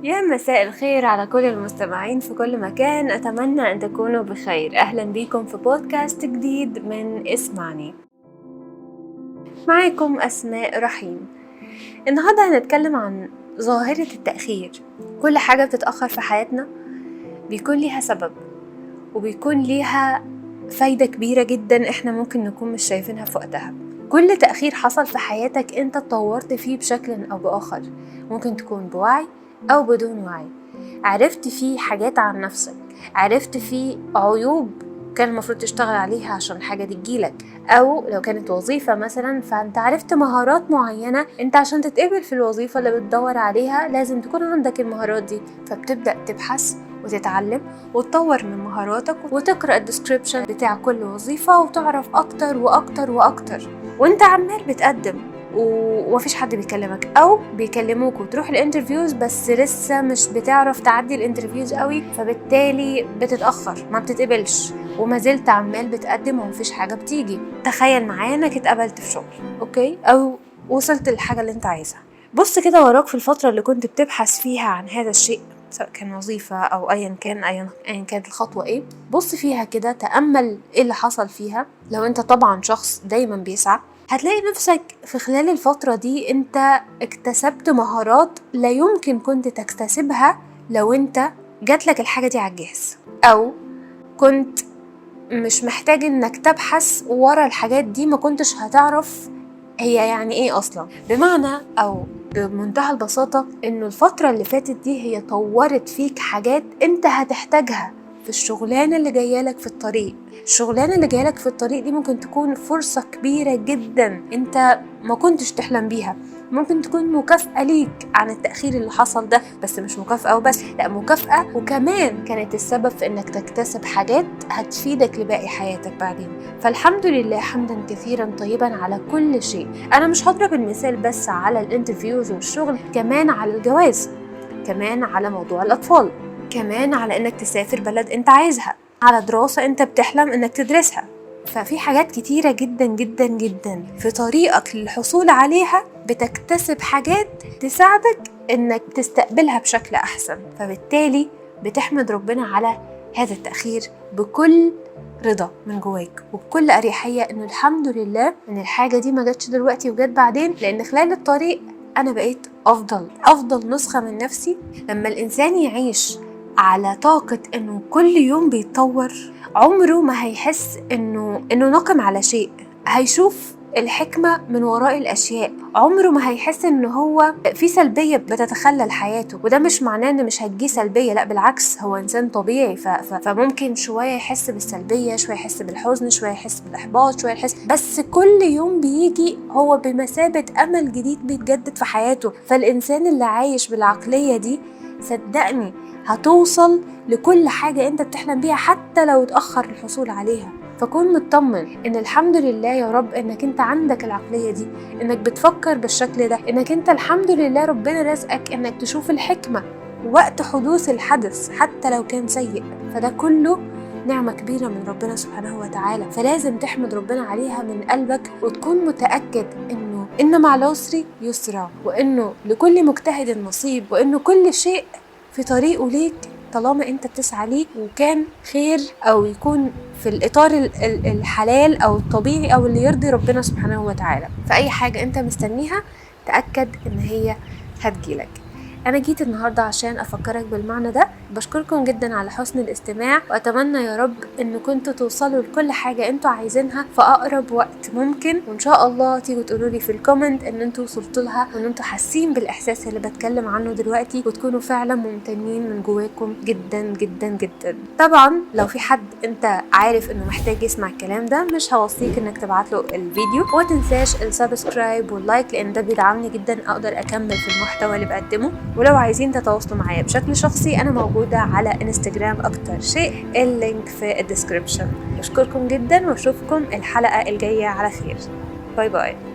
يا مساء الخير على كل المستمعين في كل مكان، أتمنى أن تكونوا بخير. أهلا بيكم في بودكاست جديد من اسمعني. معاكم أسماء رحيم. النهاردة هنتكلم عن ظاهرة التأخير. كل حاجة بتتأخر في حياتنا بيكون ليها سبب وبيكون ليها فايدة كبيرة جدا احنا ممكن نكون مش شايفينها في وقتها. كل تأخير حصل في حياتك انت اتطورت فيه بشكل أو بآخر، ممكن تكون بوعي أو بدون وعي. عرفت فيه حاجات عن نفسك، عرفت فيه عيوب كان المفروض تشتغل عليها عشان الحاجة دي تجيلك، أو لو كانت وظيفة مثلا فأنت عرفت مهارات معينة انت عشان تتقبل في الوظيفة اللي بتدور عليها لازم تكون عندك المهارات دي. فبتبدأ تبحث وتتعلم وتطور من مهاراتك وتقرأ ال description بتاع كل وظيفة وتعرف أكتر وأكتر وأكتر، وانت عمال بتقدم ومفيش حد بيكلمك او بيكلموك وتروح ال interviews بس لسه مش بتعرف تعدي ال interviews قوي، فبالتالي بتتاخر ما بتتقبلش، وما زلت عمال بتقدم ومفيش حاجه بتيجي. تخيل معايا انك اتقبلت في شغل، okay، او وصلت للحاجه اللي انت عايزها. بص كده وراك في الفتره اللي كنت بتبحث فيها عن هذا الشيء، سواء كان وظيفة أو أيا كان أيا كانت الخطوة إيه، بص فيها كده، تأمل إيه اللي حصل فيها. لو أنت طبعا شخص دايما بيسعى هتلاقي نفسك في خلال الفترة دي أنت اكتسبت مهارات لا يمكن كنت تكتسبها لو أنت جاتلك الحاجة دي على الجهاز، أو كنت مش محتاج إنك تبحث ورا الحاجات دي، ما كنتش هتعرف هي يعني إيه أصلا. بمعنى أو بمنتهى البساطة إنه الفترة اللي فاتت دي هي طورت فيك حاجات أنت هتحتاجها في الشغلانة اللي جايالك في الطريق. الشغلانة اللي جايالك في الطريق دي ممكن تكون فرصة كبيرة جدا أنت ما كنتش تحلم بيها، ممكن تكون مكافأة ليك عن التأخير اللي حصل ده، بس مش مكافأة وبس، لا مكافأة وكمان كانت السبب في إنك تكتسب حاجات هتفيدك لباقي حياتك بعدين. فالحمد لله حمدا كثيرا طيبا على كل شيء. أنا مش هضرب المثال بس على ال interviews والشغل، كمان على الجواز، كمان على موضوع الأطفال، كمان على إنك تسافر بلد أنت عايزها، على دراسة أنت بتحلم إنك تدرسها. ففي حاجات كتيرة جدا جدا جدا في طريقك للحصول عليها بتكتسب حاجات تساعدك إنك تستقبلها بشكل أحسن، فبالتالي بتحمد ربنا على هذا التأخير بكل رضا من جواك وبكل أريحية، إنه الحمد لله إن الحاجة دي ما جاتش دلوقتي وجت بعدين، لأن خلال الطريق أنا بقيت أفضل نسخة من نفسي. لما الإنسان يعيش على طاقة إنه كل يوم بيتطور، عمره ما هيحس إنه ناقم على شيء، هيشوف الحكمة من وراء الأشياء، عمره ما هيحس إنه هو في سلبية بتتخلل حياته. وده مش معناه إن مش هتجي سلبية، لا بالعكس، هو إنسان طبيعي، فممكن شوية يحس بالسلبية، شوية يحس بالحزن، شوية يحس بالإحباط، شوية يحس، بس كل يوم بيجي هو بمثابة أمل جديد بيتجدد في حياته. فالإنسان اللي عايش بالعقلية دي صدقني هتوصل لكل حاجة انت بتحلم بيها حتى لو اتأخر الحصول عليها. فكون مطمن ان الحمد لله يا رب انك انت عندك العقلية دي، انك بتفكر بالشكل ده، انك انت الحمد لله ربنا رزقك انك تشوف الحكمة وقت حدوث الحدث حتى لو كان سيء. فده كله نعمة كبيرة من ربنا سبحانه وتعالى، فلازم تحمد ربنا عليها من قلبك وتكون متأكد انه إن مع العسر يسرا، وانه لكل مجتهد نصيب، وانه كل شيء في طريقه ليك طالما انت بتسعى ليه، وكان خير او يكون في الاطار الحلال او الطبيعي او اللي يرضي ربنا سبحانه وتعالى. فاي حاجة انت مستنيها تأكد ان هي هتجيلك. انا جيت النهاردة عشان افكرك بالمعنى ده. بشكركم جدا على حسن الاستماع، واتمنى يا رب ان كنتوا توصلوا لكل حاجة انتوا عايزينها في اقرب وقت ممكن، وان شاء الله تيجوا تقولوا لي في ال comment ان انتوا وصلتوا لها وان انتوا حاسين بالاحساس اللي بتكلم عنه دلوقتي، وتكونوا فعلا ممتنين من جواكم جدا جدا جدا. طبعا لو في حد انت عارف انه محتاج يسمع الكلام ده مش هوصيك انك تبعت له الفيديو، وما تنساش ال subscribe وال like لان ده بيدعمني جدا اقدر اكمل في المحتوى اللي بقدمه. ولو عايزين تتواصلوا معايا بشكل شخصي انا موجودة على انستجرام اكتر شيء، ال link في ال description. بشكركم جدا واشوفكم الحلقة الجاية على خير. bye bye.